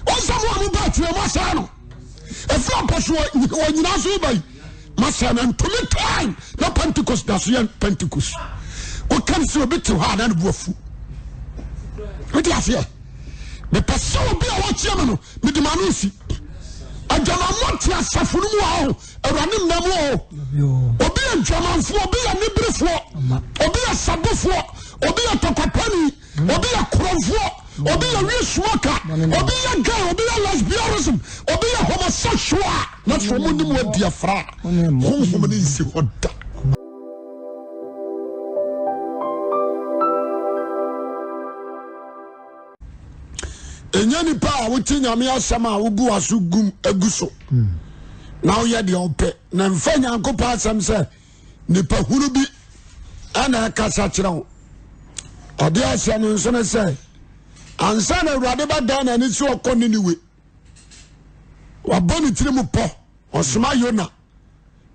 Ɔnsɛ mo a mo ba akyire mo asɛe no. Ɛfiri apɔso wɔ nyinaa so ba yi masɛe no ntumi time na Pentecost da so yɛ Pentecost. Woka no sɛ obi te hɔ a na ne bu afu. Wote aseɛ? Mepɛ sɛ obi a wɔkyia me no mede ma no si. Adwamammɔ te asafo no mu a ɔho awurade nna mu o. Obi yɛ dwamanfoɔ, obi yɛ niberefoɔ, obi yɛ sabofoɔ, obi yɛ tɔkwapani. Obi yɛ korɔmfoɔ, obi yɛ weed smoker, obi yɛ gay, obi yɛ lesbianism, obi yɛ homosexual. Na sɛ wɔn ne mu adi afra a, honhom no nsi hɔ da. Ɛnyɛ nipa a wote nyame asɛm a wobu aso gum agu so na woyɛ deɛ wopɛ na mfa Nyankopɔn asɛm sɛ nipa hunu bi ɛna ɛkasa kyerɛ wo ɔde ahyɛ no nso ne sɛ ansa na awurade bɛdan n'ani sɛ ɔkɔ Niniwe wabɔ ne tiri mu pɔ ɔsoma Yona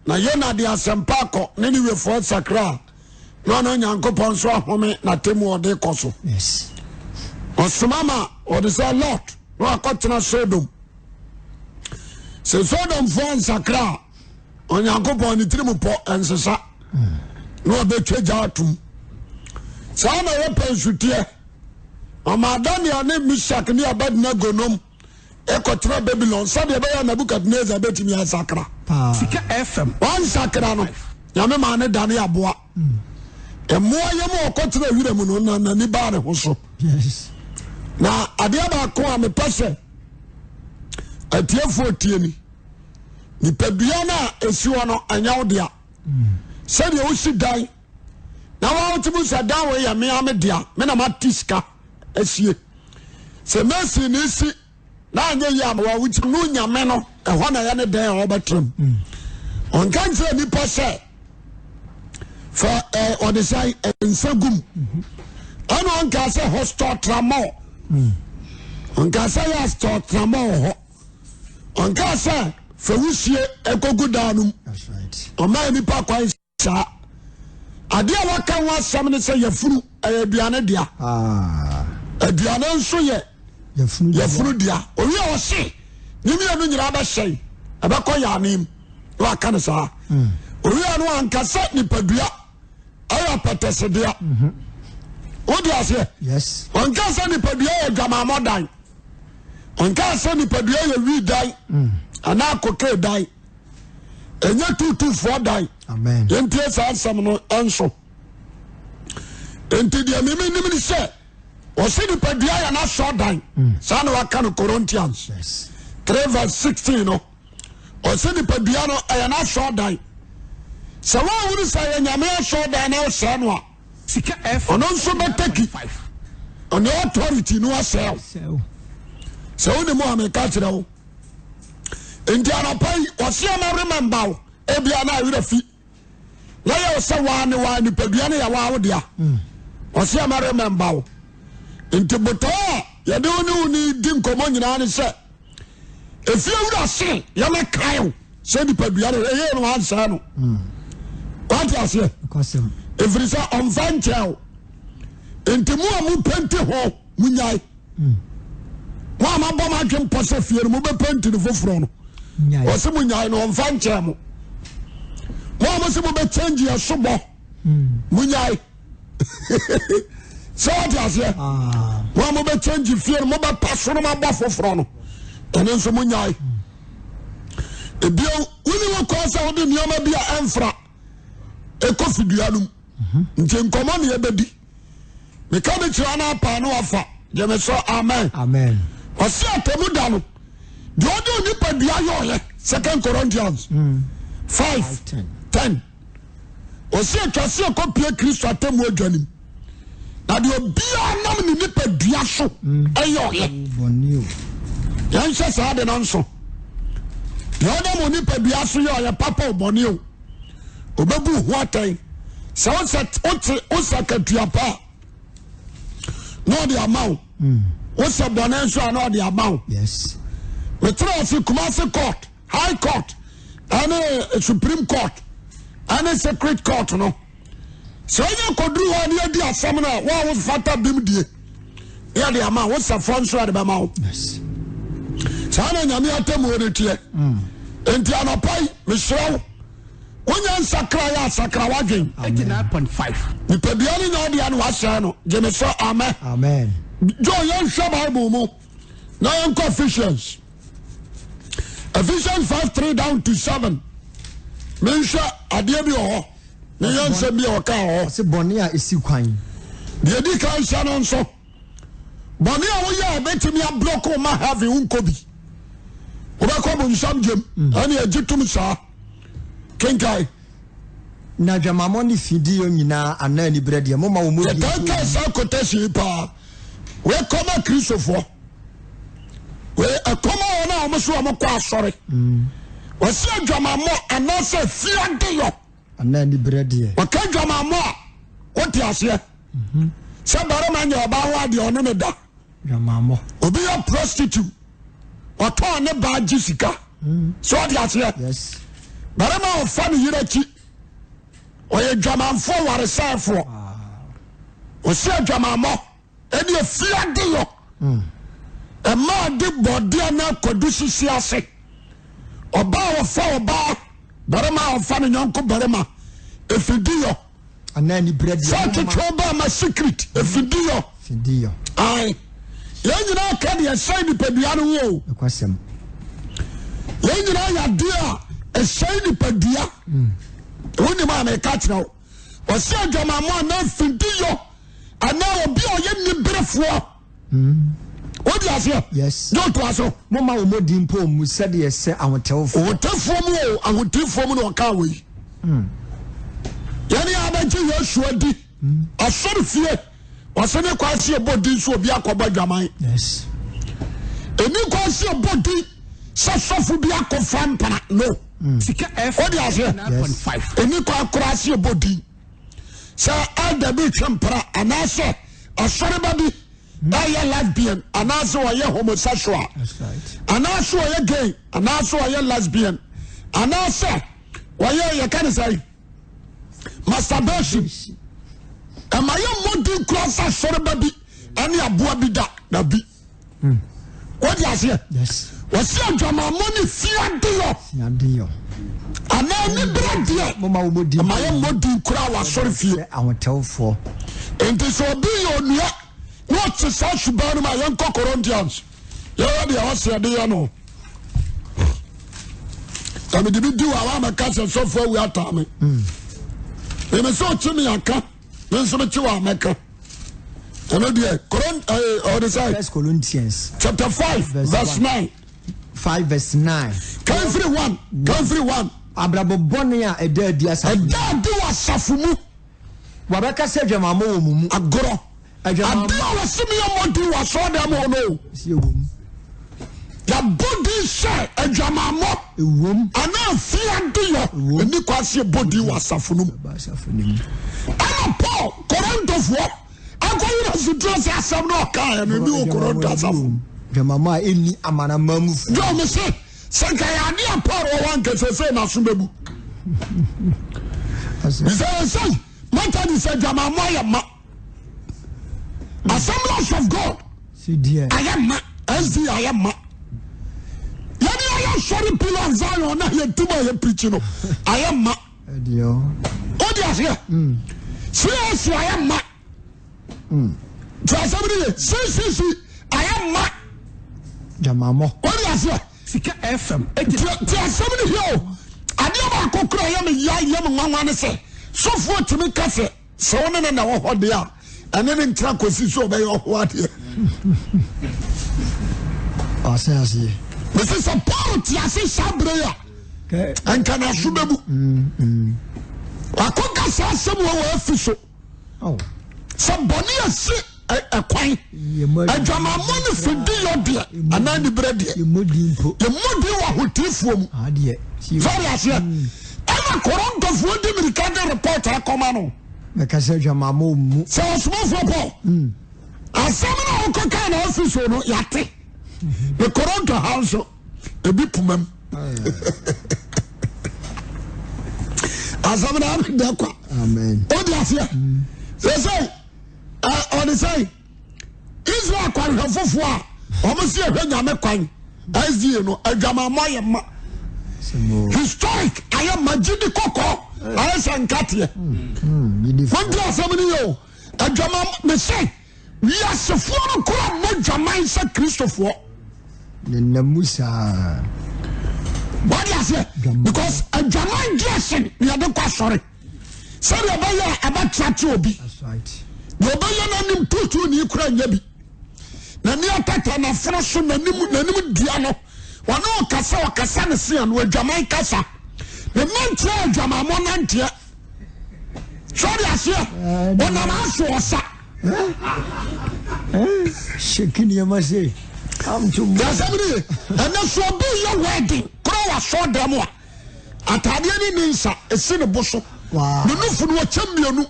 na Yona de asɛmpa akɔ Niniwefoɔ sakra a na ɔno Nyankopɔn nso ahome n'atemmu ɔde kɔ so ɔsoma ma ɔde sɛ Lot na wakɔtena Sodom sɛ Sodomfoɔ nsakra a Onyankopɔn ne tirim pɔ ɛnsesa na ɔbɛtwa gya atom saa na wɔpɛ nsuteɛ ɔma Daniel ne Mishak ne Abednego nom ɛkɔtena Babylon sɛdeɛ ɛbɛyɛ Nebukadnezar bɛtumi asakra. Sika FM. Wansakra no Nyame maa ne dane aboa mmoa yɛ mu ɔkɔtena wira mu no na n'ani baa ne ho so. Na adeɛ baako a mepɛ sɛ atiefoɔ tie ni Nipadua no a ɛsi hɔ no ɛnyɛ wo dea. Sɛdeɛ wosi dan na wawotumi sɛ dan wei yɛ mea me dea me na mate sika asie. Sɛ mesi ne si na anyɛ yie ama wawotumi no nyame no ɛhɔ na ɛyɛ ne dan a wɔbɛtra mu. Ɔnka nkyerɛ nipa sɛ fa ɔde sɛ nsa gum ɛna ɔnka sɛ hɔ stɔ tramɔ ɔnka sɛ yɛ stɔ tramɔ wɔ hɔ. Ɔnkaa sɛ fa wusie ɛkɔgu daa no mu. Ɔmaa nnipa kwan saa. Adeɛ a waka ho asɛm ne sɛ yafunu ɛyɛ aduane dea. Ah. Aduane nso yɛ yafunu dea. Owie a ɔse ne mmienu nyinaa bɛhyɛn ɛbɛkɔ yɛ anem na waka no saa. Hmm. Owie a no anka sɛ nipadua ɛyɛ apɛtɛsedea. Mhm. Wode aseɛ? Ɔnka sɛ nipadua yɛ adwamammɔ dan. Ɔnkaa sɛ nipadua yɛ wii dan mm. anaa kokee dan ɛnyɛ tuutuufoɔ dan yɛntie saa nsɛm no nso nti deɛ meme nim ne sɛ ɔsɛ nipadua yɛ n'asɔ dan mm. saa na waka no Corinthians 3 verse 16 no ɔsɛ nipadua no ɛyɛ n'asɔ dan sɛ woahunu sɛ ɛyɛ nyame asɔ dan na wosɛe no a Sika FM. Ɔno nso bɛtaki ɔne authority no asɛe wo. Sɛ wo ne mu a meka kyerɛ wo. Nti anɔpa yi ɔse ama remember wo ebia na awerɛ fi na yɛ wo sɛ waa ne waa nipadua no yɛ waa wo dea. Ɔse ama remember wo. Nti botae a yɛde wo ne wo ne di nkɔmmɔ nyinaa ne sɛ efie wura se yɛmɛkae wo sɛ nipadua no ɛyɛ no ansɛe no wate aseɛ ɛfiri sɛ ɔmfa nkyɛ wo nti mo a mopɛnti ho monyae mo a mabɔ mo adwe mpɔ sɛ fie no mobɛpɛnti no foforɔ no ɔse monyae no ɔmfa nkyɛ mo mo a mo se mobɛkyɛngye ɛsobɔ monyae sɛ wate aseɛ ah. mo a mobɛkyɛngye fie no mobɛpa so no mabɔ foforɔ no ɛno nso monyae ebio wone wo kwan sɛ wode nneɛma bi a ɛmfra ɛkɔ fidua no mu mhm. nti nkɔmmɔ ne yɛbɛdi meka bi kyerɛ no apaa ne wafa gyeme sɛ amen ɔse atamu da no deɛ ɔde onipadua yɔɔyɛ second Corinthians 5 mm. 10 Ɔsi atwa se ɛkɔpie Kristo atemmu adwa nim. Na deɛ obiara nam ne nipadua so ɛyɛ ɔyɛ. Yɛnhyɛ saa de no nso. Deɛ ɔnam onipadua so yɛ ɔyɛ papa o bɔne o. Ɔbɛbu ho atɛn. Sɛ wosɛ wote wosɛ akatua pa a na ɔde ama wo. Wosɛ bɔne nso a na ɔde ama wo. Metra ase Kumasi court. High court ɛne Supreme court ɛne Secret court no sɛ ɔnyɛ kɔduru hɔ ne adi asɛm no a wo a wofata bem die ne yɛde ama wo sɛ fɔ nso yɛde bɛma wo. Saa na Nyame atemmuo no teɛ. Enti anɔpa yi, mesrɛ wo, wonya nsakra yɛ asakra w'adwen. 89.5. Nipadua no nya ɔdeɛ no wasɛe no. Gye me sɛ amen. Amen. Joe, yɛnhwɛ Bible mu na yɛnkɔ Ephesians. Ephesians 5 3 down to 7. Menhwɛ adeɛ bi wɔ hɔ. Menyɛ nsɛm bi a ɔka wɔ hɔ. Ɔse bɔne a ɛsi kwan. Deɛ ɛdi kan hyɛ no nso. Bɔne a woyɛ a ɛbɛtumi ablɔko wo ma heaven wonkɔ bi. Wobɛkɔ bonsam gyem. Mm. Ɛne agye tom saa. Kenkan. Na adwamammɔ ne fidiyɔ nyinaa anaa aniberɛ deɛ, momma wɔn mu bi. Yɛtaa ka saa quotation yi paa. Wei kɔma Kristofoɔ. Wei ɛkɔma wɔn a wɔn so wɔn kɔ asɔre. Mm. Wɔsi adwamammɔ anaasɛ fiadeyɔ. Anaa aniberɛ deɛ. Wɔka adwamammɔ a, wote aseɛ. Sɛ barima nyɛ ɔbaa ho adeɛ ɔne ne da. Dwamammɔ. Obi yɛ prostitute, ɔtɔn ne baa gye sika. Sɛ ɔte aseɛ. Yes. Barima a ɔfa ne yere akyi, ɔyɛ dwamanfoɔ waresɛefoɔ. Ɔsi adwamammɔ ɛne afiadeyɔ. Ɛmaa de bɔdeɛ no akɔdu sisi ase. Ɔbaa a ɔfa ɔbaa, barima a ɔfa ne yɔnko barima, efidiyɔ. Anaa aniberɛ deɛ. Sɛ twetwe wo ba ma secret, efidiyɔ. Fidiyɔ. Ae. Yɛn nyinaa ka deɛ ɛsɛe nipadua no ho o. Nokwasɛm. Yɛn nyinaa yɛ adeɛ a ɛsɛe nipadua. Wonim a meka kyerɛ wo. Ɔsɛ adwamammɔ anaa fidiyɔ anaa obi a ɔyɛ niberefoɔ. Wode aseɛ? Yes. Yɛ ɔtoa so. Momma wɔn mmɔ din mpo mmu sɛdeɛ ɛsɛ ahotefoɔ. Ahotefoɔ mu o, ahotefoɔ mu na ɔkaa wei. Yɛne abɛgye Yesu adi. Asɔre fie, ɔsɛ ne kwan si ɛbɔ din so obi akɔbɔ adwaman. Yes. Ɛni kwan si ɛbɔ din sɛ sɔfo bi akɔfa mpana. No. Sika F. Wode aseɛ? 89.5. Ɛni kwan koraa si ɛbɔ din sɛ elder bi twe mpana anaasɛ asɔreba bi ɛyɛ lesbian anaasɛ ɔyɛ homosexual anaasɛ ɔyɛ gay anaasɛ ɔyɛ lesbian anaasɛ ɔyɛ yɛka ne sɛ masturbation ɛma yɛ mmɔden kura sɛ asɔreba bi ɛne aboa bi da na bi wọ́n aseɛ wɔsi adwamammɔ ne fiadeyɔ anaa nibrɛ deɛ ɛma yɛ mmɔden kura wɔ asɔre fie ahotɛwfoɔ nti sɛ obi yɛ onua na ɔte saa suban no mu a yɛnkɔ Corinthians yɛyɛ deɛ ɔsɛ ɛde yɛ no na mede bi di wɔ a wamɛka sɛ sɔfo awu ataa me meme sɛ ɔkye me aka me nso mekye wɔ a mɛka ɛno deɛ Korin ɔde sɛ First Corinthians chapter 5 verse 9 5 verse 9 kan firi 1 kan firi 1 Abrabɔ bɔne a ɛda adi asafo mu. Ɛda adi wɔ asafo mu. Wɔabɛka sɛ adwamammɔ wɔ mo mu. Agorɔ. Adwamammɔ. Ade a wɔsi mi yɛ mmɔden wɔ asɔɔdan mu hɔ no. Si ɛwɔ mu. Yɛabɔ din sɛ adwamammɔ. Ɛwɔ mu. Anaa fie adeyɔ. Ɛni kwan sɛ yɛbɔ din wɔ asafo no mu. Ɛna Paul Korintofoɔ akɔyere asuturo sɛ asɛm no ɔkaeɛ no ɛni wɔ Korinto asafo mu. Adwamammɔ a ɛnni amanaman mufoɔ. John me se sɛ nka yɛ ade a Paul wɔ hɔ anka sɛsɛ n'aso bɛbu. Sɛ sɛ Methodist adwamammɔ ayɛ ma. Assemblies of God ayɛ ma. SD ayɛ ma. Yɛne ayɛ sɔre Pillar of Zion na yɛtum a yɛpirikyi no ayɛ ma. Wode aseɛ? CAC ayɛ ma. Ti asɛm no ye. CCC ayɛ ma. Dwamammɔ. Wode aseɛ? Sika FM. Ti asɛm no hia o. Adeɛ baako kora yɛ me ya yɛ me nwanwa ne sɛ sɔfoɔ tumi ka sɛ sɛ wo ne no na wɔ hɔ deɛ a ɛne ne ntena kɔsi sɛ ɔbɛyɛ ɔho adeɛ. Ɔsɛ aseɛ. Mese sɛ Paul te ase saa berɛ yi a nka n'aso bɛbu. Wakɔka saa asɛm wɔ wɔ Efeso. Sɛ bɔne asi ɛkwan, adwamammɔ ne fidiyɔ deɛ anaa niberɛ deɛ, yɛmmɔ din wɔ ahoteefoɔ mu. Sɔre aseɛ. Ɛna Korintofoɔ di mirika de report akɔma no. Mɛka sɛ adwamammɔ mu. Sɛ ɔsomafoɔ Paul, asɛm no a wokɔkaa na Efeso no, yɛate. Ne Korinto ha nso, ebi pumam. Asɛm no abɛda kwa. Wode aseɛ. Sɛ sɛ ɔde sɛ Israel kwanhwɛfofoɔ a wɔn si ɛhwɛ nyame kwan. SDA no adwamammɔ ayɛ ma. Historic ayɛ ma gyidi kɔkɔɔ ayɛ sɛ nkateɛ. Wodi asɛm no yɛ o. Adwamammɔ mesɛ wiasefoɔ no kora mmɔ dwaman sɛ Kristofoɔ. Nenam mu saa. Wadi aseɛ because adwaman dressing na yɛde kɔ asɔre sɛdeɛ ɛbɛyɛ a ɛbɛtrate obi. Deɛ ɔbɛyɛ n'anim tuutuu ne kura nyɛ bi. N'ani atata n'afono so n'anim n'anim dua no ɔne ɔkasa ɔkasa ne se ano adwaman kasa. Ne nanteɛ adwamammɔ nanteɛ. So ɔde aseɛ ɔnam aso ɔsa. Shake nneɛma sei. Yasɛm no ye. Ɛnɛ so obi yɛ wedding kora wɔ asɔɔ dɛm a ataadeɛ ne ne nsa esi ne bo so. Ne nufu no ɔkyɛ mmienu.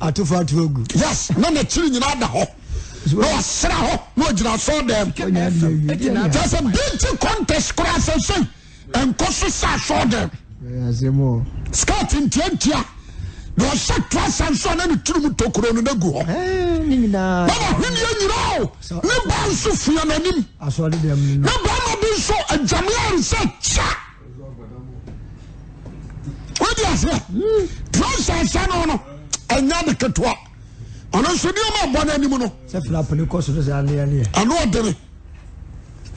Atofo ato agu. Yes, na n'akyiri nyinaa da hɔ. Na wasra hɔ na ɔgyina asɔɔ dɛm. Kyɛ sɛ beauty contest koraa sɛ sɛ Nkɔ so sɛ asɔɔdɛm. Skirt ntiantia na ɔhyɛ trasa nso a na ne tirim tokuro no na gu hɔ. Na n'ahweneɛ nyinaa o, ne ba nso fua n'anim. Ne barima bi nso adwameɛ resɛ kya. Wodi aseɛ? Trasa hyɛ no no, ɛnyɛ ade ketewa. Ɔno nso nneɛma ɛbɔ n'anim no. Ɛno ɔdene.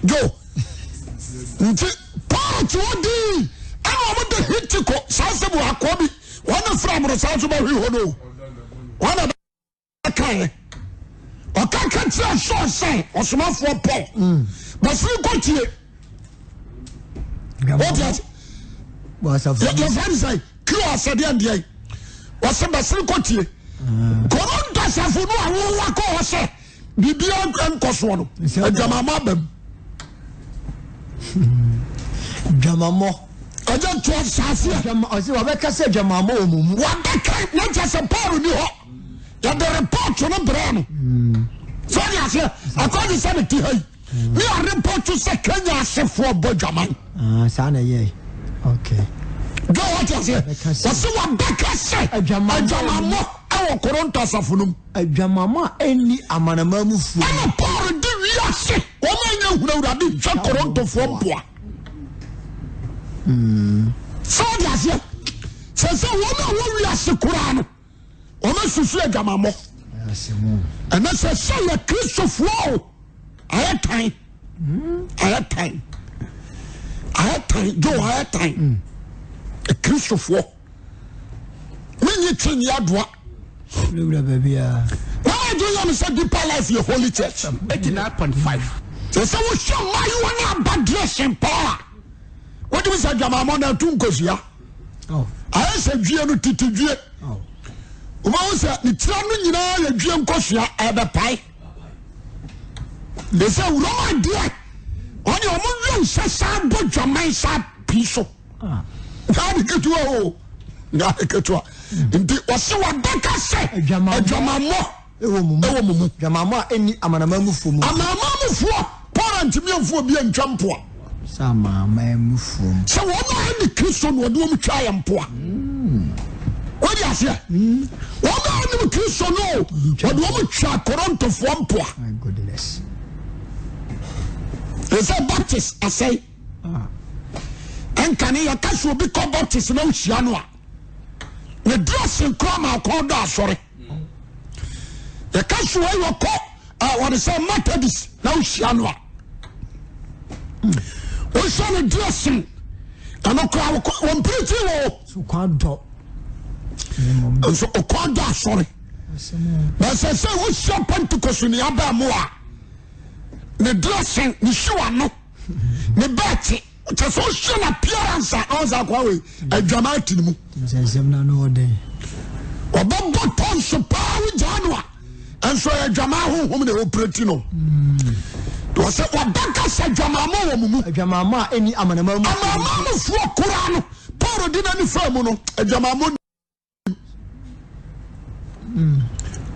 Joe. Nti Paul te hɔ dii ɛna wɔn de hitiko saa sɛ bu akoa bi wɔn na fira amorosa nso bɛhwe hɔ no wɔn na bɛkaeɛ ɔka ka kyerɛ Saul sɛ ɔsomafoɔ Paul bɛsene kɔtie wote ase yɛfrɛ no sɛ kio asɛdeɛ ndeɛ wɔsɛ bɛsene kɔtie Korinto asafo no a wowa kɔ hɔ sɛ biribiara nkɔ soɔ no adwamammɔ aba mu dwamammɔ ɛgye ntoɔ saaseɛ ɔsɛ wɔbɛka sɛ dwamammɔ wɔ mo mu wɔbɛka na kyɛ sɛ Paul ni hɔ yɛde report no brɛ no sɛ ɔde aseɛ akɔgye sɛ mete ha yi ne areport sɛ Kenya asefoɔ bɔ dwaman Ah, saa na ɛyɛe. Okay. Dwa wate aseɛ. Wɔse wɔbɛka sɛ adwamammɔ wɔ Koronto asafo no mu. Adwamammɔ a ɛnni amanaman mufoɔ mu. Ɛna Paul de wiase wɔn a ɛnyɛ hunu Awurade twa Korontofoɔ mpoa. Sɛ wɔde aseɛ sɛ sɛ wɔn a wɔ wiase koraa no wɔn asusu adwamammɔ. Ɛnɛ sɛ sɛ yɛ Kristofoɔ o ayɛ tan ayɛ tan ayɛ tan jo ayɛ tan Kristofoɔ. Menye twe nye adoa. Wura baabi a. Na wadwen yɛ me sɛ Deeper Life yɛ Holy Church. 89.5. Sɛ sɛ wohwɛ mmaayewa no aba dressing paa a, wotumi sɛ adwamammɔ no atu nkosua. Oh. Ayɛ sɛ dwie no tete dwie. Oh. Wobɛhu sɛ ne tira no nyinaa yɛ dwie nkosua ɛbɛpae. They sɛ wuram adeɛ ɔne ɔmo wɛn sɛ saa bɔ dwaman saa pii so. Ade ketewa o, ade ketewa. Nti ɔse wabɛka sɛ adwamammɔ ɛwɔ mo mu. Ɛwɔ mo mu. Adwamammɔ a ɛnni amanaman mufoɔ mu. Amanaman mufoɔ, Paul antumi amfu obi antwa mpoa. Sɛ amanaman mufoɔ mu. Sɛ wɔn a ɛne Kristo na ɔde wɔn twa yɛn mpoa. Wọ́n aseɛ. Wɔn a ɛnim Kristo no, ɔde wɔn twa Korintofoɔ mpoa. My goodness. Ɛsɛ Baptist asɛe. Ɛnka ne yɛka sɛ obi kɔ Baptist na wohyia no a ne dressing koraa ma ɔkɔn dɔ asɔre. Yɛka sɛ wɔyɛ ɔkɔ wɔde sɛ Methodist na wohyia no a wohyɛ ne dressing ɛno koraa wɔn pirikyi wɔ nso ɔkɔn dɔ asɔre. Na ɛsɛ sɛ wohyia Pentecost ni abaa mu a ne dressing ne shoe ano ne bɛɛte kyɛ sɛ ɔhyɛ no appearance a na ɔsɛ akoa wei adwama ati ne mu ɔbɛbɔ tɔnso paa wogyaa no a ɛnso ɛyɛ adwama honhom na ɛɔprɛti no wɔ sɛ wɔbɛka sɛ adwamamɔ wɔ mo mu adwamamɔ a ɛnni amanama mu amanamanmufoɔ koraa no Paul di n'ani faa mu no adwamamɔ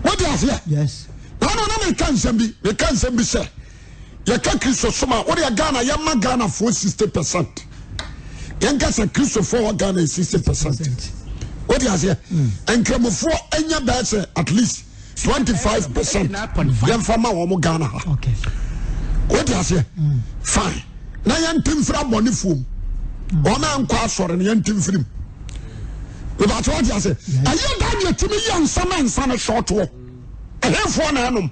wode aseɛ na na meka nsɛm bi meka nsɛm bi sɛ yɛka kristo som a wode Ghana yɛma Ghanafoɔ 60 percent yɛnka sɛ kristofoɔ wɔ Ghana yɛ 60 percent wode aseɛ nkramofoɔ anya bɛɛ sɛ at least 25 percent yɛmfa ma wɔn Ghana ha wode aseɛ fine. Na yɛnte mfiri abɔnefoɔ mu. Wɔn a nkɔ asɔre no yɛnte mfiri mu. Ìbàtí wọ́n ti ase. Ɛyɛ da deɛ tumi yɛ nsa na nsa no shɔɔtoɔ. Ɛhefoɔ na ɛnom.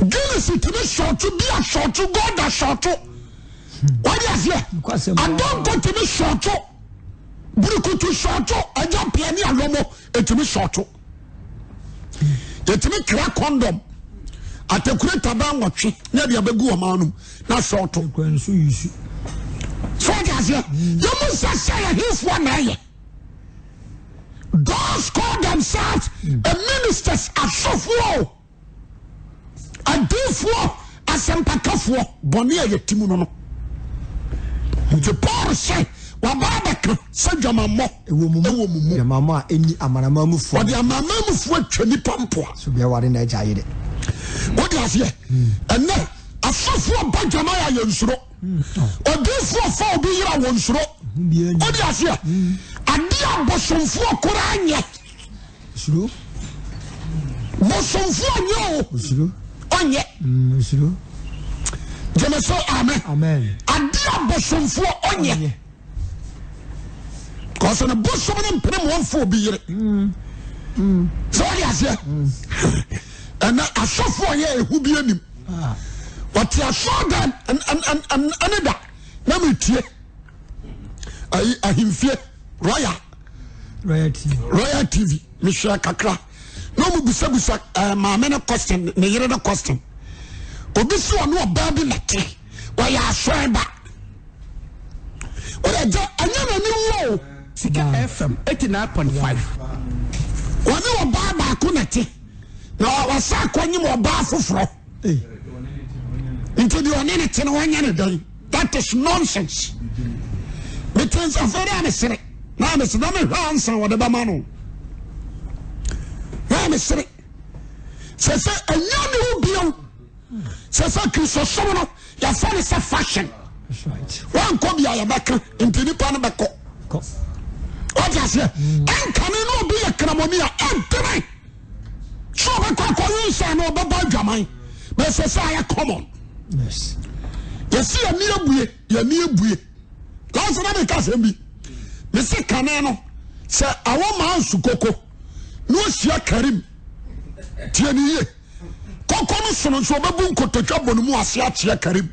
Guinness tumi shɔɔto bi a shɔɔto gold a shɔɔto. Wọ́n ti aseɛ. Adonko tumi shɔɔto. Burukutu shɔɔto. Ɛgya pia ne alɔmɔ etumi shɔɔto. Yɛtumi kra kɔndɔm atakure taban nwɔtwe ne ɛde abɛgu ɔman no mu na sɔɔto. So ɔde aseɛ yɛmu sɛ sɛ yɛhefoɔ na ɛyɛ those call themselves ministers asɔfoɔ Adiyifoɔ, asɛmpakafoɔ, bɔne a yɛte mu no no. Nti Paul sɛ waba abɛka sɛ dwamammɔ ɛwɔ mu mu. Dwamammɔ a ɛnni amanaman mufoɔ. Ɔde amanaman mufoɔ atwa nipa mpoa. So bia ware na agya yere. Wode aseɛ? Ɛnɛ asɔfoɔ ba dwaman a yɛnsuro. Odiyifoɔ fa obi yere a wɔnsuro. Wode aseɛ? Adeɛ a bosomfoɔ koraa nyɛ. Osuro. Bosomfoɔ nyɛ o. Osuro. Ɔnyɛ. Mm, osuro. Gyeme so amen. Amen. Adeɛ a bosomfoɔ ɔnyɛ. Ɔnyɛ. Kɔsɛ ne bosom ne mpene mu ɔmfa obi yere. Sɛ wɔde aseɛ. Ɛnɛ asɔfoɔ yɛ ehu bi anim. Ah. Wɔte asɔɔdan ɛne da na metie. Ayi ahemfie royal. Royal TV. Royal TV mehwɛ kakra na ɔmo bisabisa ɛɛ eh, maame no question ne yere no question obi si ɔno ɔbaa bi na te ɔyɛ asɔre ba ɔyɛ gya ɛnyɛ n'ani wuo o. Sika FM 89.5. Wɔne ɔbaa baako na te na wasa akɔnyim ɔbaa foforɔ nti deɛ ɔne ne te no wɔnyɛ ne dɛn. That is nonsense. Mete nsafo na mesere na mesere na mehwɛ ansa wɔde bɛma no na mesere sɛ sɛ ɛnyɛ ne wo bio sɛ sɛ kristosom no yɛfa no sɛ fashion wankɔ bia yɛbɛka nti nipa no bɛkɔ wate aseɛ ɛnkane na obi yɛ kramoni a ɛntene sɛ ɔbɛkɔ akɔwe nsa na ɔbɛbɔ adwaman bɛsɛ sɛ ayɛ common yɛsi yɛni abue yɛni abue lansa na meka asɛm bi mese kane no sɛ awɔ maa nsu koko na ɔhyia karim tie ne yie kɔkɔ no sono nso ɔbɛbu nkototwa bɔ ne mu ase akyea karim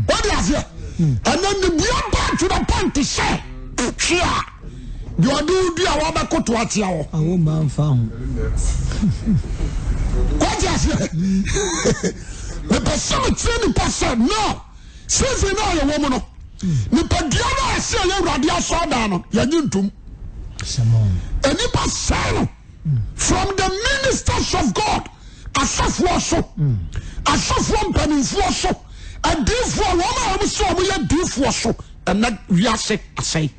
wode aseɛ ɛnɛ nibua ba to the point sɛ twe a deɛ ɔde wo dua wɔbɛkoto akyea wɔ awo maa nfa ho wode aseɛ mepɛ sɛ mekyerɛ nipa sɛ no season no a yɛwɔ mu no nipadua no a ɛsɛ ɛyɛ awurade asɔɔdan no yɛnye ntom nnipa sɛe no From the ministers of God, asɔfoɔ so, asɔfoɔ mpanimfoɔ so, adiifoɔ, wɔn a wɔn sɛ wɔn yɛ adiifoɔ so, ɛnɛ wiase asɛe.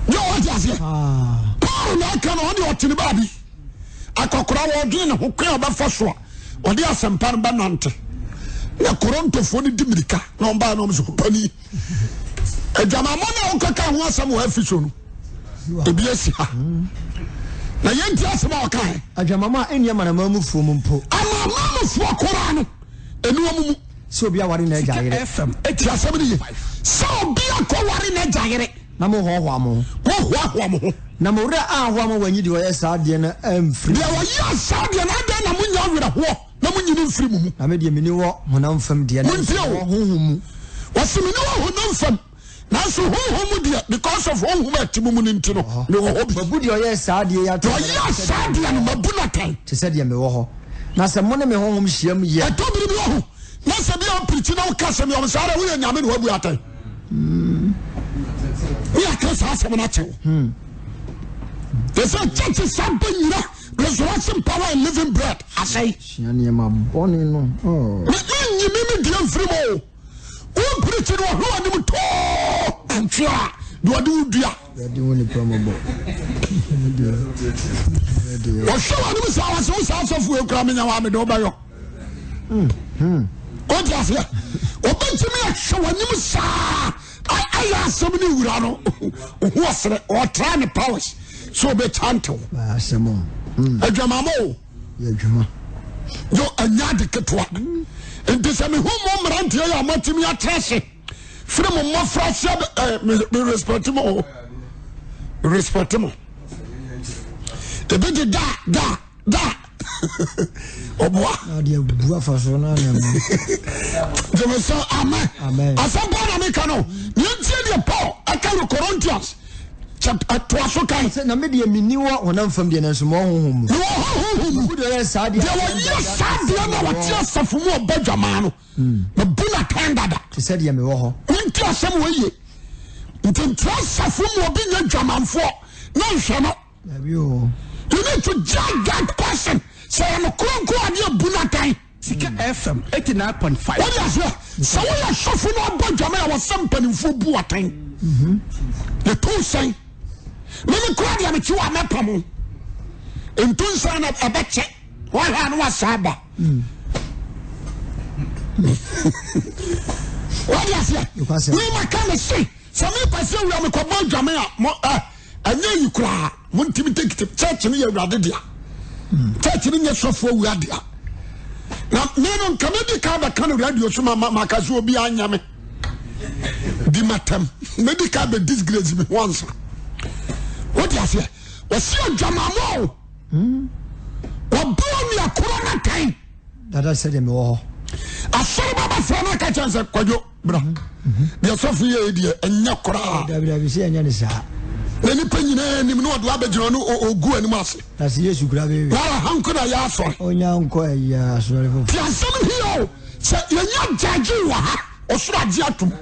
Yɛ wɔn ti aseɛ. Paul na ɛka no ɔde ɔte ne baabi. Akɔkora wɔdwene ne ho kwan a ɔbɛfa so a ɔde asɛmpa no bɛnante. Na Korintofoɔ no di mirika na wɔn baa na wɔn sɛ ɔpanin. Adwamammɔ no a wokɔka ho asɛm wɔ Efeso no, ebi asi ha. Na yɛnti asɛm a ɔkae. Adwamammɔ a ɛnni amanaman mufoɔ mu mpo. Amanaman mufoɔ koraa no, ɛni wɔn mu. Sɛ obi aware n'agya yere. Ti asɛm no ye. Sɛ obi akɔware n'agya yere. Na mohoahoa mo ho. Mohoahoa mo ho. Na mo werɛ anhoa ma wɔanyi deɛ ɔyɛ saa adeɛ no amfiri. Deɛ ɔyɛ saa adeɛ no, adɛn na monya awerɛhoɔ? Na monyini mfiri mo mu. Na me deɛ menni hɔ honam fam deɛ, nanso Montie o. mewɔ honhom mu. Wɔse menni hɔ honam fam, nanso honhom mu deɛ, because of honhom a ɛte mo mu no nti no, mewɔ hɔ bi. Mabu deɛ ɔyɛɛ saa adeɛ yi Deɛ atɛn ɔyɛɛ saa adeɛ no, mabu no atɛn. te sɛ deɛ mewɔ hɔ. Na sɛ mo ne me honhom hyiam yɛ. Ɛtɔ bere bi wɔ ho, na sɛ bi a wopirikyi na woka asɛm bi a, wɔn saa ara woyɛ nyame na woabu atɛn. Ne yɛaka saa asɛm no akyerɛ wo. Te sɛ churches aba nyina Resurrection power and living bread asɛe. Sua nneɛma bɔne no. Oh. Me me nyi me me deɛ mfiri mu o. Wo mpirikyi no ɔhwɛ w'anim too antwe a deɛ ɔde wo dua. Awurade hu nipa mmɔbɔ. Ɔhwɛ w'anim saa wase wo saa asɔfo ekura me nya wa me de wobɛyɔ. Wote aseɛ? Obɛtumi ahwɛ w'anim saa ayɛ asɛm ne wura no ohu ɔsere ɔtra ne powers sɛ ɔbɛkyantew. Asɛm o. Adwamamɔ o. Yɛ adwuma. Yo, ɛnyɛ ade ketewa. Nti sɛ mehu mo mmeranteɛ yi a moatumi atra ase firi mo mmɔfra aseɛ eh, me, me respect mo o. Me respect mo. Ebi de da da da ɔboa. Ɔde abu afa so na na mu. Gyeme sɛ amen. Amen. Asɛm paa na meka no. Nea ntie deɛ Paul ɛka wɔ Corinthians chapter ɛtoa so kan. Sɛ na me deɛ menni wɔ honam fam deɛ nanso mewɔ honhom mu. Mewɔ honhom mu. Mebu deɛ ɔyɛ saa deɛ. Deɛ wɔyɛ saa deɛ na wɔte asafo mu ɔbɔ dwamaa no. Mebu no atɛn dada. Te sɛ deɛ mewɔ hɔ. Wonti asɛm wɔ yie. Nti ntra asafo mu obi nyɛ dwamanfoɔ na nhwɛ no. Dabi o. You need to judge that person. Sɛ yɛ no kronkron adeɛ bu no atɛn. Sika FM 89.5. Wọ́n yà sẹ́, sɛ woyɛ sɔfo na ɔbɔ dwama a wɔsɛ mpanimfoɔ bu atɛn. Yɛto nsɛn. Meme kura deɛ mekyi wɔ amɛpa mo. Nto nsɛn na ɛbɛkyɛ. Wɔhwɛ a na wasa aba. Wọ́n yà sẹ́, mema ka me se, sɛ mepɛ sɛ wura mekɔbɔ dwama a, mo ɛ. Ɛnyɛ yi koraa mo ntumi tekiti church no yɛ awurade dea church no nyɛ sɔfo awura dea na me no nka medi ka bɛka no radio so ma maka sɛ obi anya me di matam medi ka bɛ disgrace me ho ansa wode aseɛ wɔsi adwamamɔ o wɔboa nua korɔ no atɛn dada sɛdeɛ mewɔ hɔ asɔre bɛba frɛ no aka kyɛn sɛ kwadwo bra deɛ sɔfo yɛ deɛ ɛnyɛ koraa. Dabi dabi sɛ ɛnyɛ ne saa. Na nipa nyinaa anim na ɔde abɛgyina no ɔgu anim ase. Na sɛ Yesu kura bɛyɛ. Wara ha nko na yɛ asɔre. Onya nkɔ ɛyɛ asɔre foforo. Ti asɛm hia o sɛ yɛnya gyagye wɔ ha ɔsoro agye atom.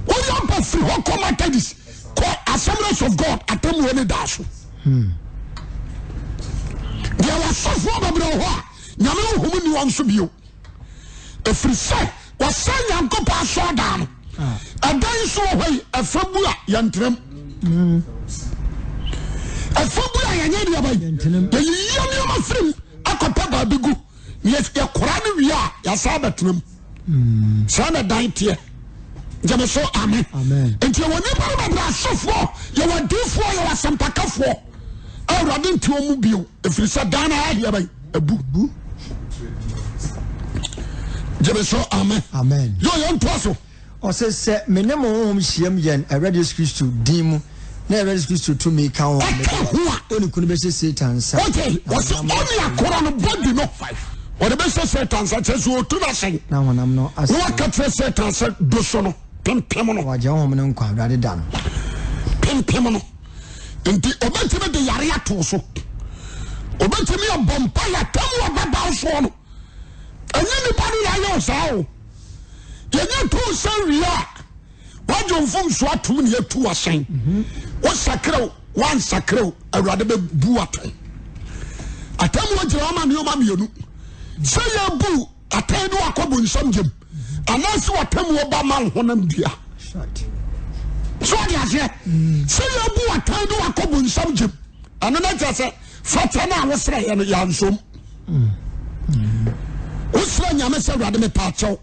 Woyɛ aba firi hɔ kɔ Methodist kɔ Assemblies of God atemmuo ne daa so. Deɛ wɔsɔfoɔ bebree wɔ hɔ a nyame honhom nni wɔn so bio. Ɛfiri sɛ wɔsɛe Nyankopɔn asɔredan no. Ɛdan nso wɔ hɔ yi, ɛfa bu a yɛntenam. Ɛfa bu a yɛnyɛ deɛ bɛyi. Yɛyiyi nneɛma firi mu akɔpɛ baabi gu. Yɛkora no wie a, yɛasa abɛtenam. Saa na dan teɛ. Gyeme so amen. Nti yɛwɔ nnipa no bebree asɔfoɔ, yɛwɔ adiifoɔ, yɛwɔ asɛmpakafoɔ. Awurade nti wɔn mu bio. Ɛfiri sɛ dan no ayɛ deɛ bɛn abu. Gyeme so amen. Amen. Yɛ yɛn ntoa so. Ɔsɛ sɛ me ne mo honhom hyiam yɛn Awurade Yesu Kristo din mu na Awurade Yesu Kristo tumi ka ho a Ɛka ho a. Oni kunu bɛhyɛ Satan nsa. Ɔte ɔsɛ ɔne akorɔ no bɔdi no ɔde bɛhyɛ Satan nsa kyerɛ sɛ ɔtu no asɛn. Na honam no asɛe. Na waka kyerɛ Satan sɛ do so no pempem no. Wagye honhom no nkwa Awurade da no. Pempem no. Nti ɔbɛtumi de yare ato so. Ɔbɛtumi abɔ mpa yɛ atam wɔ bɛba soɔ no. Ɛnyɛ nipa no yɛayɛ wo saa o. Yɛnyɛ to sɛ wie a wagye mfomso atom ne yɛtu ahyɛn. Wosakra o, wansakra o, Awurade bɛbu atɛn. Atemmuo gyina hɔ ma nneɛma mmienu. Sɛ yɛbu atɛn ne wakɔ bonsam gyam anaasɛ w'atemmuo ba ma wo honam dua. So ɔde aseɛ sɛ yɛbu atɛn ne wakɔ bonsam gyam ɛno na kyerɛ sɛ fakyɛ no a wosrɛ yɛ no yɛansom. Wosrɛ Nyame sɛ Awurade mepa akyɛw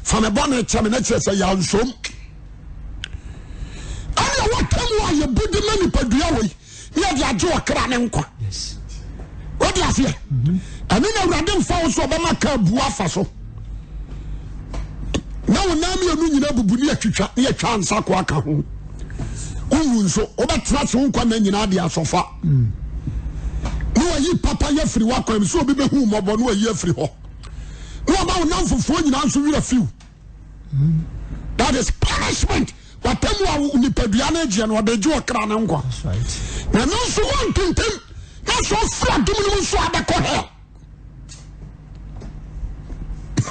fa me bɔne kyɛ me na kyerɛ sɛ yɛansom. Ɛne w'atemmuo a yɛbu de ma nipadua wei ne yɛde agye ɔkra ne nkwa. Wode aseɛ ɛno na Awurade mfa wo so ɔbɛma ka abu afa so na wo nan mmienu nyina bubu ne atwitwa ne atwa nsa ko aka ho. Wowu nso wobɛtena ase wo nkwa nna nyinaa de asɔfa ne wayi papa yɛ afiri w'akwan mu sɛ obi bɛhu mmɔbɔ ne wayi afiri hɔ ne wama wo namfofoɔ nyinaa nso werɛ fiw. That is punishment. Watamu a nipadua no gyeɛ no ɔde gye ɔkra no nkwa. Na ɛno nso wɔntintim na sɛ ɔfiri adom no mu nso abɛkɔ hell.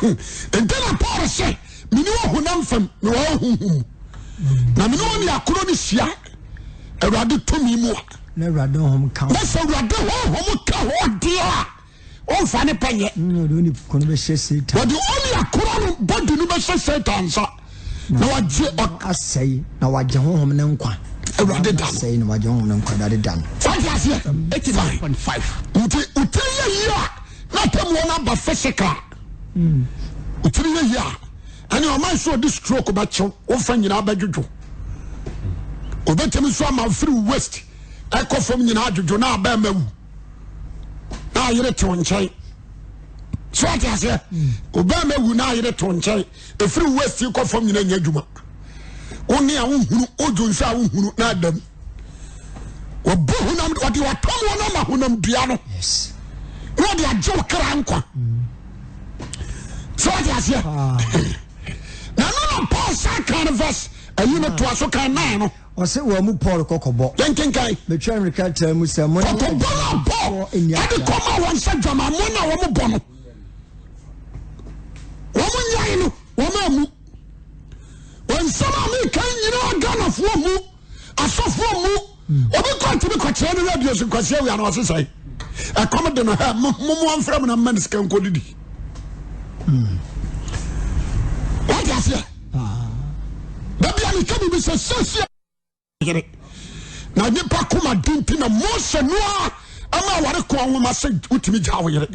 Nti na Paul sɛ mene wɔ honam fam mewɔ honhom mu na mene wɔ ne akoro no hyia Awurade tumi mu a. Na Awurade honhom ka ho. Na sɛ Awurade honhom ka ho deɛ a ɔmfa ne pɛ nyɛ. Ɔde oni koro no bɛhyɛ Satan. Ɔde oni akoro no bɔdi no bɛhyɛ Satan nsa. Na wagye asɛe na wagye honhom ne nkwa. Awurade da no. Asɛe na wagye honhom ne nkwa Awurade da no. Wate aseɛ? 89.5. Nti wotiri yɛ yie a na atamuo no aba physical. Wotiri yɛ yie a ɛne ɔman so ɔde stroke bɛkyew wofa nyinaa bɛdwodwo. Obɛtumi nso ama firi waist ɛkɔ fam nyinaa adwodwo na abɛɛma wu. Na ayere te wo nkyɛn. So ate aseɛ? Obɛɛma wu na ayere to nkyɛn ɛfiri west kɔ fam nyina nyɛ adwuma. Wo ne a wohunu wodwo nso a wohunu na adam. Wɔbɔ honam wɔde wɔtam wɔn ama honam dua no na wɔde agye wo kra nkwa. So ate aseɛ? Na ɛno na Paul sa kan no verse ayi no toa so kan 9 no. Ɔse wɔn mu Paul kɔkɔbɔ. Yɛnkenkan. Metwerɛ me krataa mu sɛ mo ne Kɔkɔbɔ no a Paul nni ɛde akra. kɔma wɔn sɛ dwamammɔ no a wɔn bɔ no, wɔn nyae no, wɔn ammu. Wɔn nsɛm a meka nyinaa Ghanafoɔ mu, asɔfoɔ mu, obi kɔ ntumi kɔkyerɛ no radio so nkwasi awia no ɔse sɛe. Ɛkɔm de no hɛ, mo mo amfrɛ mo na mma no sika nkɔdidi. Wate aseɛ? Dabi a meka biribi sɛ sɛsi yere na nipa koma di nti na Mose no a ama aware kɔ nwoma sɛ wotumi gyaa wo yere.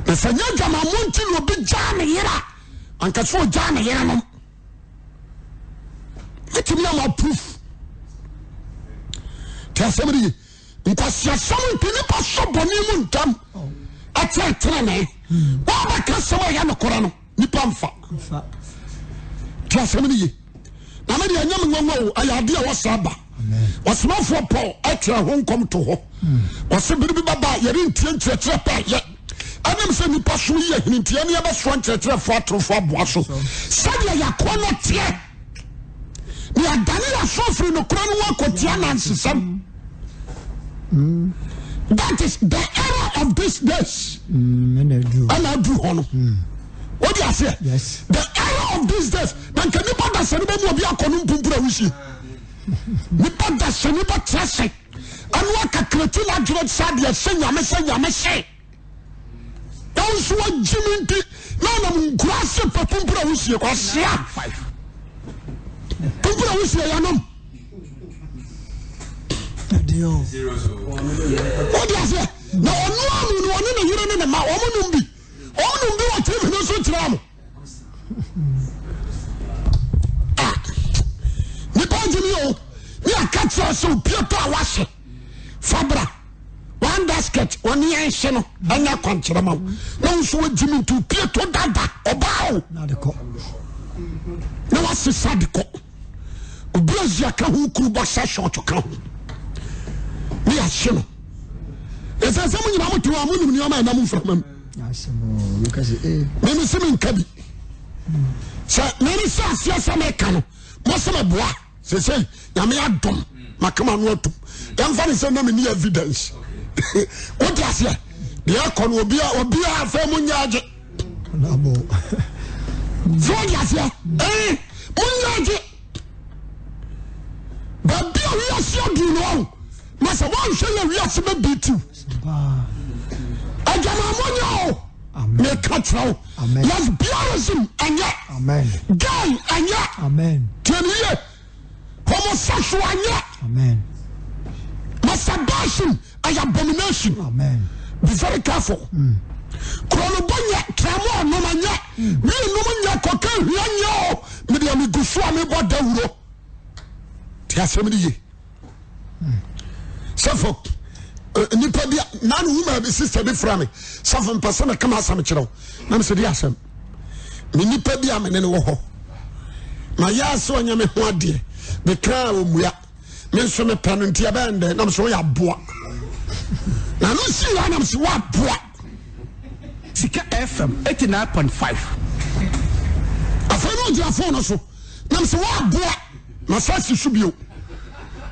Na sɛ nyɛ adwamammɔ nti na obi gyaa ne yere a anka sɛ ɔgyaa ne yere nom. Wotumi ama proof. Te asɛm no ye. Nkwaseasɛm nti nipa sɔ bɔne mu ntam ɛkyɛn tenenee. Wɔabɛka asɛm a ɛyɛ nokorɛ no nipa nfa. Te asɛm no ye. Na me deɛ ɛnyɛ me nwanwa o, ɛyɛ adeɛ a wɔsa ba. Ɔsomafoɔ Paul ɛkyerɛ ho nkɔm to hɔ. Ɔse bere bi bɛba a yɛrentie nkyerɛkyerɛ pa yɛ. Ɛnam sɛ nipa som yi ahini nti ɛne yɛbɛsoa nkyerɛkyerɛfoɔ atorofoɔ aboa so. Sɛdeɛ yɛakɔ no teɛ. Na yɛadane yɛn aso afiri nokorɛ no ho akɔtia anansesɛm. That is the era of these days. Ɛna aduru hɔ no. Wode aseɛ? The era of these days. Na nka nipa da sɛ ne bɛmu obi akɔ no mpumpura wusie. Nipa da sɛ ne bɛtra sɛ ɛno akakrati no adwene sɛ adeɛ sɛ nyame sɛ nyame sɛ. Nanso wagye me nti na ɔnam nkura ase pɛ pumpura wusie kwasia pumpura wusie yanom. Wọ́n aseɛ na ɔno anu no ɔne ne yere ne ne ma wɔn nom bi wɔn nom bi wɔ tv no so kyerɛ mo. Ah, nipa gye mi o ne aka kyerɛ sɛ opiato a wahyɛ fabra. One basket wɔne yɛn hye no ɛnyɛ akwankyerɛ ma wo na wo nso wagyi mi nti opie to dada ɔbaa o na wasesa de kɔ obi azia ka ho kuru bɔ sɛ short ka ho ne yɛahye no ɛsɛ sɛ mo nyinaa mote hɔ a monim nneɛma a ɛnam mframa mu meme se menka bi sɛ meme sɛ aseɛ sɛ meka no mo se meboa sesei nyame adom makama no atum yɛmfa ne sɛ na menni evidence wote aseɛ deɛ ɛkɔ no obia obia afei mo nyɛ agye so wote aseɛ ee mo nyɛ agye baabi a wiase aduru no ɔho na sɛ woanhwɛ yɛ wiase bɛbi tiw adwamammɔ nyɛ o meka kyerɛ wo lesbianism ɛnyɛ gay ɛnyɛ tiɛniyɛ homosexual ɛnyɛ masturbation ɛyɛ abomination be very careful mm. korɔnobɔ nyɛ tramɔ nom ɛnyɛ mm. wie nom nyɛ kɔkɛ hwia nyɛ o medeɛ megu so a mebɔ dawuro te asɛm no ye sɛfo eh, nipa bi na ne wuma bi sista bi fra me sɛfo mpɛ sɛ meka m'asɛm kyerɛ wo na mesɛ di asɛm me nipa bi a mene ne wɔ hɔ ma yɛ ase ɔnyɛ me ho adeɛ mekaa ɔmmua me nso mepɛ no nti ɛbɛyɛ ndɛ na mesɛ woyɛ aboa na no si yɛ na mesɛ woaboa Sika FM 89.5. Afei na ɔgyina fon no so na mesɛ woaboa na sɛ si so bio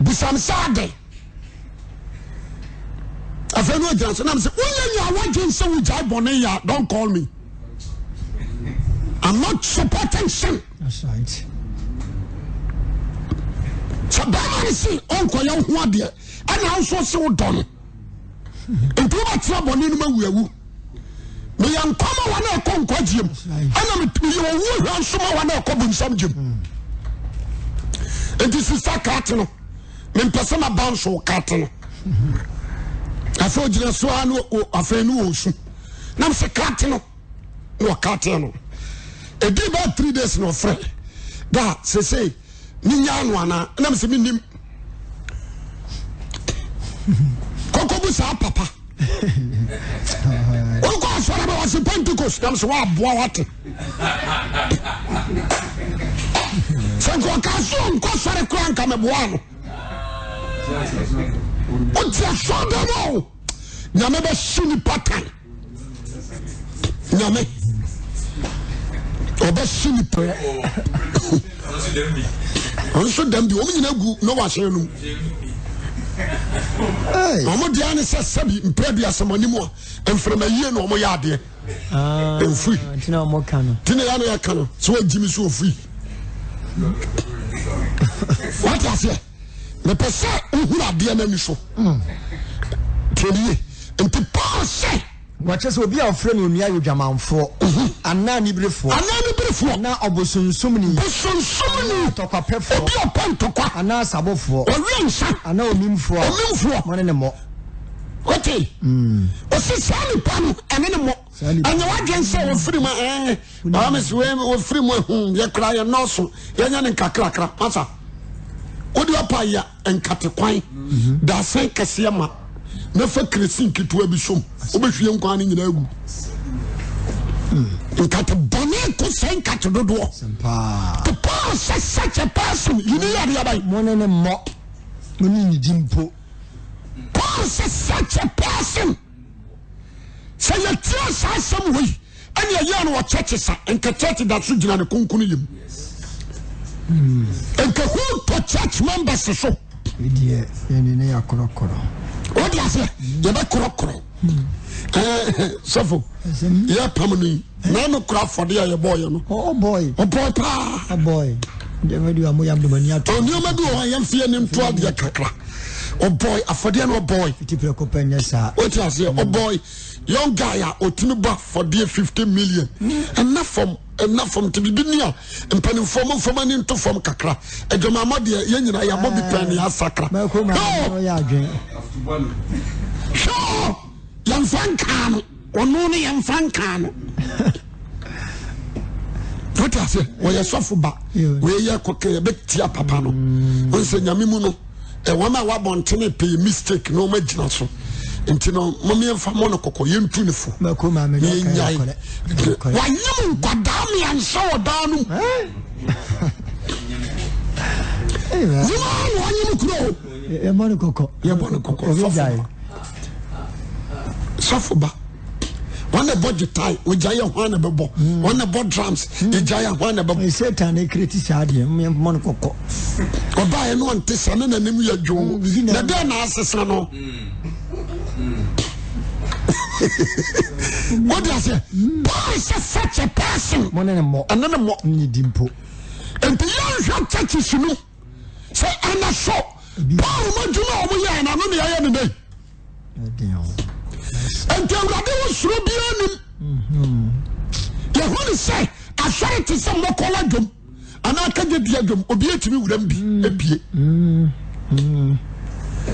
busam sɛ adɛn afei na ɔgyina so na mesɛ woyɛ nea woadwen sɛ wogyae bɔne yɛ a don't call me I'm not supporting sin. That's right. Sɛ bɛrima no se ɔnkɔyɛ wo ho adeɛ ɛna wo nso se wodɔ no nti wobɛtena bɔne no ma wuawu meyɛ nkwa ma wɔn a ɛkɔ nkwagyeɛ mu ɛna meyɛ owuo hwa nso ma wɔn a ɛkɔ bonsam gyem nti sista kaate no mempɛ sɛ maba nso kaate no afei ogyina so a no afei no ɔsu nam sɛ kaate no na ɔkaate no ɛdi bɛɛ 3 days na ɔfrɛ da sesei menyaa no anaa na mesɛ mennim kɔkɔbu saa papa wokɔ asɔre bɛ wɔ Ɔsi Pentecost nam sɛ wɔaboa wate. Sɛ nka ɔka so ɔnkɔ sɔre koraa nka meboa no. Wote asɔre dɛm o. Nyame bɛhye nipa tan. Nyame ɔbɛhye nipa. Ɔnso dɛm bi wɔn nyinaa gu Noah hyɛn no mu. Wɔn deɛ ne sɛ sɛbi mpere bi asɛm anim a mframa yie na wɔn yɛ adeɛ. Ah, Mfiri. Tina wɔn ka no. Tina yɛ na yɛ ka no sɛ wɔn gyimi so ofiri. Wate aseɛ. Mepɛ sɛ wohunu adeɛ no ani so. Tiɛ nie. Nti Paul sɛ. Wɔkyerɛ sɛ obi a wɔfrɛ no onua yɛ odwamanfoɔ, anaa aniberefoɔ, Anaa aniberefoɔ. anaa ɔbosonsomni, Bosonsomni. anaa ntɔkwapɛfoɔ, Obi a ɔpɛ ntɔkwa. anaa asabofoɔ, Ɔwe nsa. anaa omimfoɔ a, Omimfoɔ. mo ne no mmɔ. Wote? Ɔsi saa nipa no ɛne ne mmɔ. Saa nipa Ɛnyɛ w'adwene sɛ wɔfiri mu ɛɛ ɔme sɛ wɔfiri mu ɛho yɛ kora yɛ nɔɔso yɛnyɛ ne nkakrakra masa. Wode ɔpa yɛ nkate kwan dasɛn kɛseɛ ma na fa keresi nketewa bi som wobɛhwie nkwan no nyinaa agu. Nkate bɔne ko sɛ nkate dodoɔ. Paa. The Paul sɛ such a person yi ne yɛ adeɛ aban. Mo ne no mmɔ, mo ne nnidi mpo. Paul sɛ such a person sɛ yɛtie saa asɛm wei ɛne ɛyɛ no wɔ church sa nka church da so gyina ne konkono yam nka hu tɔ church members so Deɛ yɛne ne yɛakorɔkorɔ. wode aseɛ yɛbɛkorɔkorɔ sɔfo yɛpam no yi na no kora afɔde a yɛbɔɔyɛ no Ɔbɔe. ɔbɔe paa Ɔbɔe. Nneɛma bi wɔ mo yam de mo ani ato. nneɛma bi wɔ hɔ a yɛmfa yɛn nto adeɛ kakra ɔbɔe afɔdeɛ no ɔbɔe Fiti prɛko pɛ nyɛ saa. wote aseɛ ɔbɔe young guy a ɔtumi bɔ afɔdeɛ 50 million ɛna fam ɛna fam nti biribi ni a mpanimfoɔ mo mfam ani nto fam kakra adwamammɔ deɛ yɛn nyinaa yɛabɔ bi pɛn ne yɛasakra Mɛko ma No! ɔyɛ adwene. Hwɛ o, yɛmfa nkaa no ɔno no yɛmfa nkaa no wote aseɛ wɔyɛ sɔfo ba wei yɛ kɔkɛ yɛbɛtia papa no wɔn sɛ nyame mu no ɛwɔn a wabɔntene pɛyɛ mistake na wɔn agyina so nti no mo mmiɛnfa mo no kɔkɔ yɛntu ne fo na yɛnyae wanyem nkwadaa mmiɛnsa wɔ daa no mu nyima na wanyem kuro yɛbɔ no kɔkɔ yɛbɔ no kɔkɔ sɔfo ba wɔn na ɛbɔ guitar ogya yɛ hwan na ɛbɛbɔ hmm. wɔn na ɛbɔ drums egya yɛ hwan na ɛbɛbɔ. satan na ekireti saa deɛ mmɔ no kɔkɔ. ɔbaa yɛ no ɔnte sa ne n'anim yɛ dwoo hmm, na dɛn na asesa no. wọ́n di ase Paul sɛ such a person. mo ne ne mmɔ ɛne ne mmɔ. ne di mpo. nti yɛn hwɛ churches no sɛ ɛna so Paul mo adwuma a wɔn yɛ ɛna no na yɛyɛ ne dɛ. Nti awurade wo soro biara nim. Yɛhu ne sɛ asɔre te sɛ mmɔkɔla dwom anaa kagye di adwom obi atumi wuram bi ebie.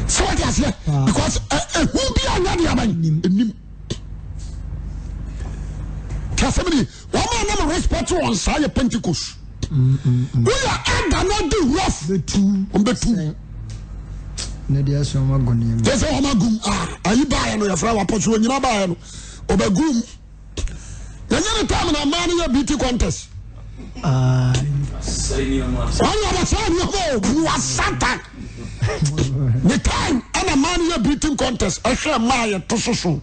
Sɛ wɔde aseɛ because ehu bi a nyɛ de aban enim. Tí asɛm ni wɔn a nam respect wɔn saa yɛ Pentecost. Woyɛ elder na ɔdi rough. Wɔn bɛ tu. Ne deɛ sɛ wɔn agu nneɛma. Deɛ sɛ wɔn agu mu ah ayi baayɛ no yɛfrɛ wɔn apɔso wɔn nyinaa baayɛ no ɔbɛ gu mu. Yɛnyɛ ne time na mmaa no yɛ beauty contest. Wɔn yɛ ɔbɛsɛ nneɛma o bua satan. Ne time ɛna mmaa no yɛ beauty contest ɛhwɛ mmaa yɛ to soso.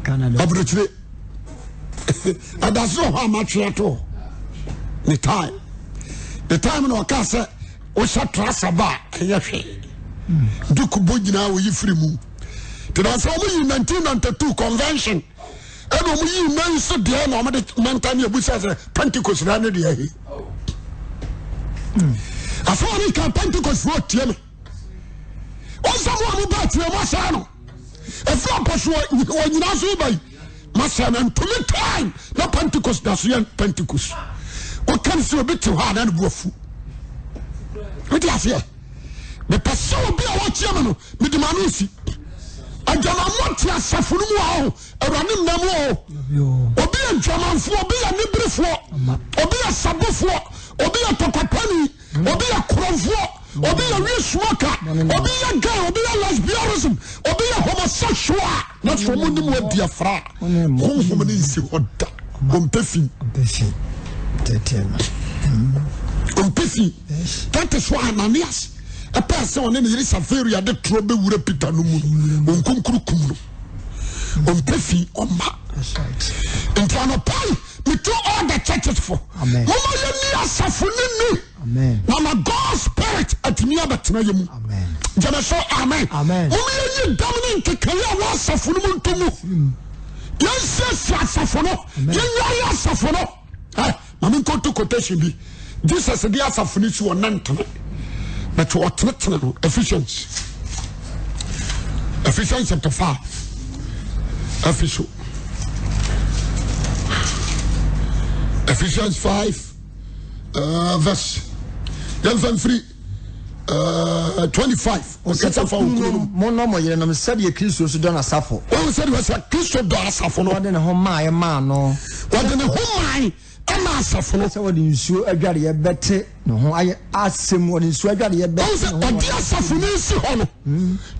Aburokyire. Ɛda so wɔ hɔ a matwe ato hɔ. Ne time. Ne time na ɔkaa sɛ wohyɛ trasa ba a ɛnyɛ hwee. Duku bɔ nyinaa wɔyi firi mu. Te na sɛ wɔn yi 1992 convention ɛna wɔn yi nan nso deɛ na wɔn de mɛnta ne ebu sɛ sɛ Pentecost na ne deɛ he. Afɔ wɔn ka Pentecost fo tie me. Wɔn sɛ mo a mo ba tie mo asɛn no. Efiri apɔso wɔ nyinaa so ba yi. Masɛn no ntumi time na Pentecost da so yɛ Pentecost. Wɔka ne sɛ obi te hɔ a na ne bu afu. Wote aseɛ? Mepɛ sɛ obi a wɔteɛ me no mede ma no si. Adwamammɔ te asafo no mu a ɔho awurade nna mu o. Obi yɛ dwamanfoɔ, obi yɛ niberefoɔ, obi yɛ sabofoɔ, obi yɛ tɔkwapani, obi yɛ korɔmfoɔ. Obi yɛ weed smoker. Obi yɛ gay. Obi yɛ lesbianism. Obi yɛ homosexual. Na sɛ wɔn ne mu adi afra a, honhom no nsi hɔ da. Ɔmpɛ fi. Ɔmpɛ fi. That is why Ananias ɛpɛɛ sɛ ɔne ne yere Sapphira de torɔ bɛwura Peter no mu no, ɔnkonkuru kum no. Ɔmpɛ fi, ɔmma. Nti anɔpa yi, metu all the churches fo. Moma yɛni asafo no ni. Na ma God spirit atumi abɛtena yɛ mu. Gyeme so amen. Moma yɛnyi dam ne nkekaeɛ a wɔ asafo no mu nto mu. Yɛnsiesie asafo no. Yɛnware asafo no. Eh, ma menkɔto quotation bi. Jesus de asafo no si ɔnantene. But ɔtenetene no. Ephesians. Ephesians chapter 5. Ephesus. Ephesians 5 verse. Yɛmfa mfiri 25. Ɔkasa fa okunu nom. Monnɔ mo yerenom sɛdeɛ Kristo nso dɔ n'asafo. Wɔn sɛdeɛ ɔsɛ Kristo dɔ asafo no. Ɔde ne ho maae maa no. Ɔde ne ho maae ɛma asafo no. Sɛ wɔde nsuo adwareɛ bɛte ne ho ayɛ asɛm wɔde nsuo adwareɛ bɛte ne ho. Ɔde asafo no si hɔ no.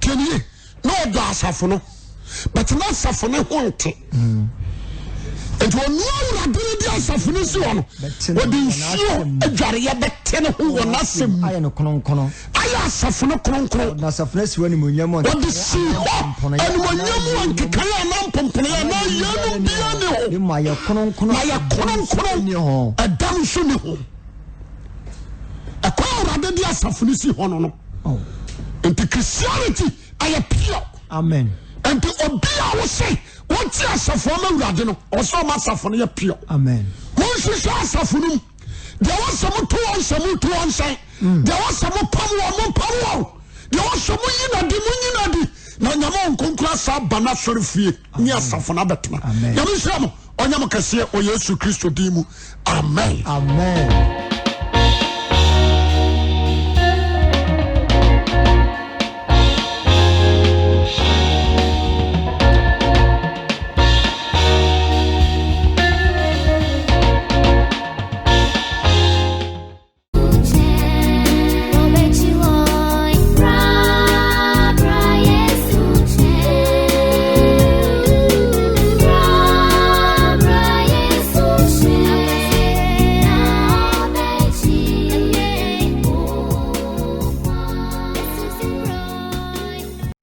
Tiɛnie na ɔdɔ asafo no but na asafo no ho nte. Nti ɔno awurade no de asafo no si hɔ no ɔde nsuo adwareɛ bɛte ne ho wɔ n'asɛm mu. Ayɛ no kronkron. Ayɛ asafo no kronkron. Ɔde asafo no asi hɔ animuonyam mu. Ɔde si hɔ animuonyam mu nkekaeɛ anaa mpomponoeɛ anaa yeinom biara nni ho. Ne mu ayɛ kronkron. Na ayɛ kronkron. Ɛdam nso nni ho. Ɛkwan awurade de asafo no si hɔ no no. Oh. Nti Christianity ɛyɛ pure. Amen. Nti obi a wose wote asafo ama awurade no ɔsɛ ɔma asafo no yɛ pure. Amen. Monhwehwɛ asafo no mu. Deɛ wɔsɛ mo to wɔn sɛ mo to wɔn sɛn. Mm. Deɛ wɔsɛ mo pam wɔn mo pam wɔn. Deɛ wɔsɛ mo yi na di mo nyi na di. Na nyame wɔn nkonkura asa aba n'asɔre fie ne asafo no abɛtena. Nyame nhyira mo. Ɔnyɛ mo kɛseɛ wɔ Yesu Kristo din mu. Amen. Amen.